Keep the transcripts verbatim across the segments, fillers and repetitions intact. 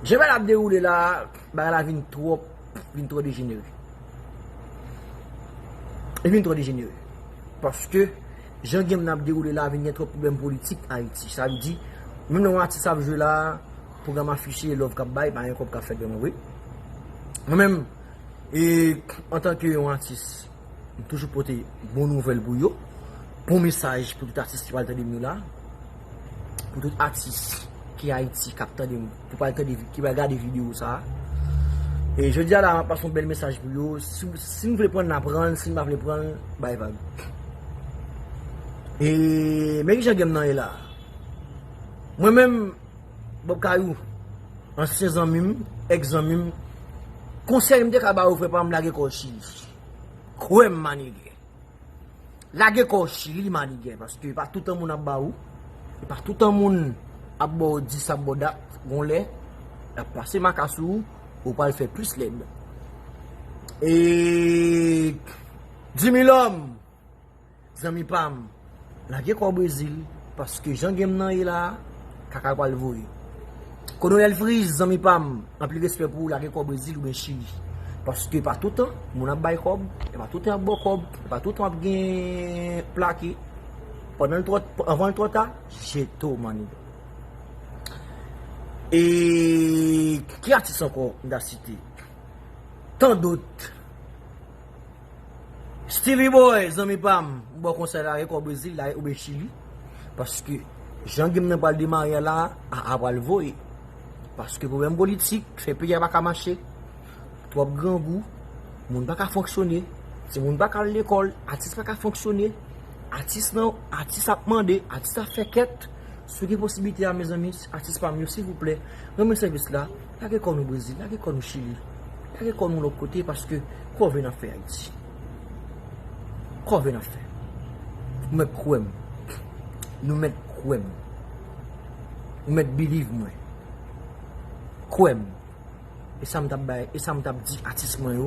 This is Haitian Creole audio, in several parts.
Jan bagay la ap dewoule la, bagay la vin twò, vin twò dejenere. Li vin twò dejenere. Paske, jan game nan ap dewoule la, vin gen twòp pwoblèm politik Ayiti. Sa vle di, menm lè yon atis ap jwe la, pwogram afiche, love k ap bay, pa gen kòb k ap fèt vrèman vre. Mwen menm, e, antanke yon atis, m toujou pote bon nouvèl pou yo. Bon mesaj pou tout atis ki pral tande m yo la. Pou tout atis ki Ayiti k ap tande m, ki pral tande, ki pral gade videyo sa a. E jodi a la, m ap pase yon bèl mesaj pou yo. Si, si n vle pran l, n a pran l. Si n pa vle pran l, bay vag. E men ki jan game nan ye la. Mwen menm, Bob Kayou, ansyen zanmi m, èks zanmi m, konsèy m te ka ba ou, frè pa m, lage kò w Chili. Kwè m, manigè. Lage kò w Chili, manigè, paske e pa toutan moun ap ba ou, e pa toutan moun ap ba w dis, ap ba w dat, gon lè, l ap pase maka sou ou, ou pral fè plis lèd. E di mil òm, zanmi pa m, lage kò w Brezil, paske jan game nan ye la, kaka pral voye. Kolonèl Friz, zanmi pa m, anpil respè pou ou, lage kò w Brezil oubyen Chili. Paske pa toutan, moun ap bay kòb, e pa toutan ap ba w kòb, e pa toutan ap gen plake. Pandan l twò, anvan l twò ta, jete w, manigè. E ki atis ankò m ta site? Tan dòt. Stevie Boy, zanmi pa m, m ba w konsèy la, lage kò w Brezil, lage oubyen Chili. Paske jan game nan pral demare a la, a, a pral voye. Paske pwoblèm politik fè peyi a pa ka mache. Twòp grangou, moun pa ka fonksyone, timoun pa ka al lekòl, atis pa ka fonksyone, atis nan, atis ap mande, atis ap fè kèt. Si w gen posiblite a, mezanmi, atis pa m yo, silvouplè, rann mwen sèvis la, lage kò nou Brezil, lage kò nou Chili, lage kò nou lòt kote, paske kòve n ap fè Ayiti. Kòve n ap fè. Ou mèt kwè m. Nou mèt kwè m. Ou mèt believe mwen. Kwè m. E sa m t ap bay, e sa m t ap di atis mwen yo,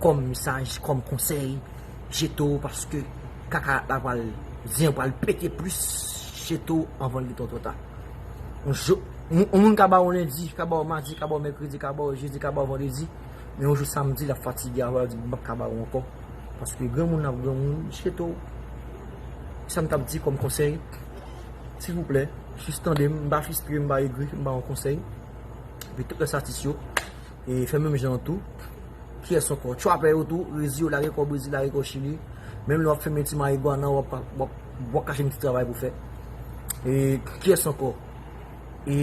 kòm mesaj, kòm konsèy, jete w paske kaka la pral, zen pral pete plis, jete w anvan l gen twò twò ta. Yon jou, yon, yon moun ka ba w lendi, ka ba w madi, ka ba w mèkredi, ka ba w jedi, ka ba w vandredi, men yon jou samdi, l ap fatige avè w, l ap di, "M p ap ka ba w ankò." Paske granmoun ap granmoun, jete w. Sa m t ap di kòm konsèy, silvouplè, jis tande m, m pa fristre, m pa egri, m ba yon konsèy. Epi tout lòt atis yo, e fè menm jan an tou. Kiyès ankò? Trapè yo tou, rezi yo, lage kò Brezil, lage kò Chili. Menm lè w ap fèmen ti marigwana, w ap, w ap, w ap kache yon ti travay pou fè. E kiyès ankò? E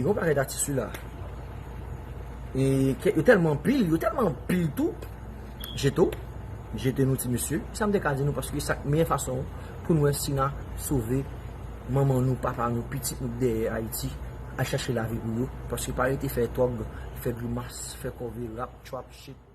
yon pakèt atis wi la. E ke, yo tèlman anpil, yo tèlman anpil tou. Jete w, jete nou ti mesye. Sa m te ka di nou, paske sa k meyè fason pou nou wè si n a sove manman nou, papa nou, pitit nou k dèyè Ayiti, al chache lavi pou yo. Paske pa rete fè tòg, fè grimas, fè kòve, rap, trap, shit.